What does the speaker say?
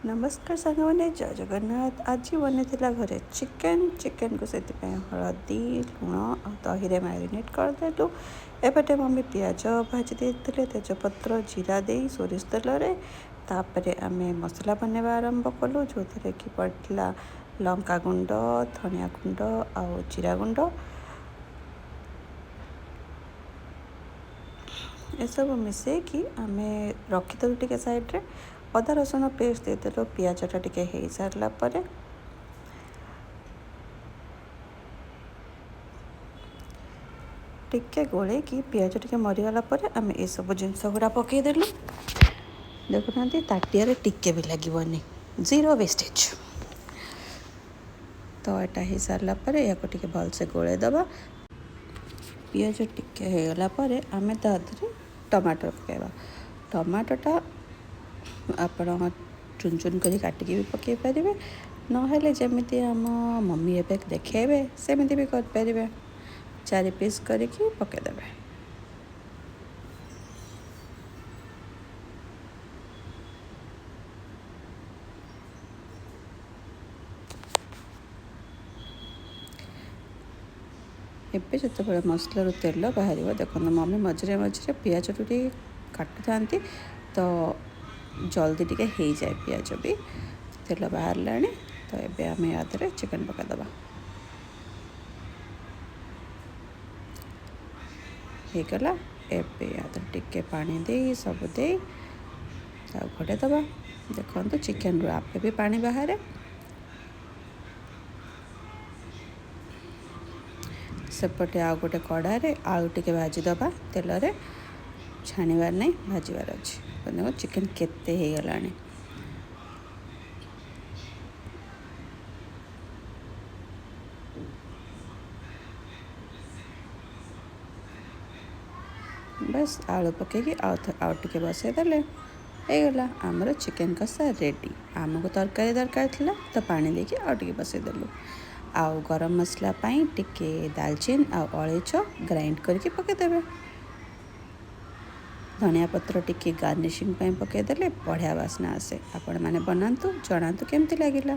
ନମସ୍କାର ସାଙ୍ଗମାନେ, ଜୟ ଜଗନ୍ନାଥ। ଆଜି ବନିଥିଲା ଘରେ ଚିକେନ୍। ଚିକେନ୍କୁ ସେଥିପାଇଁ ହଳଦୀ, ଲୁଣ ଆଉ ଦହିରେ ମ୍ୟାରିନେଟ୍ କରିଦେଲୁ। ଏପଟେ ମମି ପିଆଜ ଭାଜି ଦେଇଥିଲେ ତେଜପତ୍ର ଜିରା ଦେଇ ସୋରିଷ ତେଲରେ। ତାପରେ ଆମେ ମସଲା ବନେଇବା ଆରମ୍ଭ କଲୁ, ଯେଉଁଥିରେ କି ପଡ଼ିଥିଲା ଲଙ୍କା ଗୁଣ୍ଡ, ଧନିଆ ଗୁଣ୍ଡ ଆଉ ଜିରା ଗୁଣ୍ଡ। ଏସବୁ ମିଶାଇକି ଆମେ ରଖିଦେଲୁ ଟିକେ ସାଇଡ଼୍ରେ। ଅଦା ରସୁଣ ପେଷ୍ଟ ଦେଇଦେଲୁ ପିଆଜଟା ଟିକେ ହେଇସାରିଲା ପରେ। ଟିକେ ଗୋଳେଇକି ପିଆଜ ଟିକେ ମରିଗଲା ପରେ ଆମେ ଏସବୁ ଜିନିଷ ଗୁଡ଼ା ପକାଇଦେଲୁ। ଦେଖୁନାହାନ୍ତି, ତାଟିଆରେ ଟିକେ ବି ଲାଗିବନି, ଜିରୋ ୱେଷ୍ଟେଜ୍। ତ ଏଇଟା ହେଇସାରିଲା ପରେ ଏହାକୁ ଟିକେ ଭଲସେ ଗୋଳେଇ ଦେବା। ପିଆଜ ଟିକେ ହେଇଗଲା ପରେ ଆମେ ତା ଦେହରେ ଟମାଟର ପକାଇବା। ଟମାଟୋଟା ଆପଣ ଚୁନ ଚୁନ କରି କାଟିକି ବି ପକାଇ ପାରିବେ, ନହେଲେ ଯେମିତି ଆମ ମମି ଏବେ ଦେଖେଇବେ ସେମିତି ବି କରିପାରିବେ। 4 ପିସ୍ କରିକି ପକାଇଦେବେ। ଏବେ ଯେତେବେଳେ ମସଲାରୁ ତେଲ ବାହାରିବ, ଦେଖନ୍ତୁ ମମି ମଝିରେ ମଝିରେ ପିଆଜଠୁ ଟିକେ କାଟୁଥାନ୍ତି, ତ ଜଲ୍ଦି ଟିକେ ହେଇଯାଏ ପିଆଜ ବି। ତେଲ ବାହାରିଲାଣି, ତ ଏବେ ଆମେ ୟା ଦେହରେ ଚିକେନ୍ ପକାଇଦେବା। ହେଇଗଲା। ଏବେ ୟା ଦେହରେ ଟିକେ ପାଣି ଦେଇ ସବୁ ଦେଇ ତାକୁ ଘୋଡ଼େଇ ଦେବା। ଦେଖନ୍ତୁ, ଚିକେନ୍ରୁ ଆପେ ବି ପାଣି ବାହାରେ। ସେପଟେ ଆଉ ଗୋଟେ କଢ଼ାରେ ଆଳୁ ଟିକେ ଭାଜିଦେବା ତେଲରେ, ଛାଣିବାର ନାହିଁ, ଭାଜିବାର ଅଛି। ଦେଖ ଚିକେନ୍ କେତେ ହେଇଗଲାଣି। ବାସ୍, ଆଳୁ ପକାଇକି ଆଉ ଆଉ ଟିକେ ବସାଇଦେଲେ ହେଇଗଲା ଆମର ଚିକେନ୍ କଷା ରେଡ଼ି। ଆମକୁ ତରକାରୀ ଦରକାର ଥିଲା, ତ ପାଣି ଦେଇକି ଆଉ ଟିକେ ବସାଇଦେଲୁ। ଆଉ ଗରମ ମସଲା ପାଇଁ ଟିକେ ଦାଲଚିନି ଆଉ ଅଳେଇଚ ଗ୍ରାଇଣ୍ଡ କରିକି ପକାଇଦେବେ। ଧନିଆ ପତ୍ର ଟିକେ ଗାର୍ନିସିଂ ପାଇଁ ପକାଇଦେଲେ ବଢ଼ିଆ ବାସ୍ନା ଆସେ। ଆପଣମାନେ ବନାନ୍ତୁ, ଜଣାନ୍ତୁ କେମିତି ଲାଗିଲା।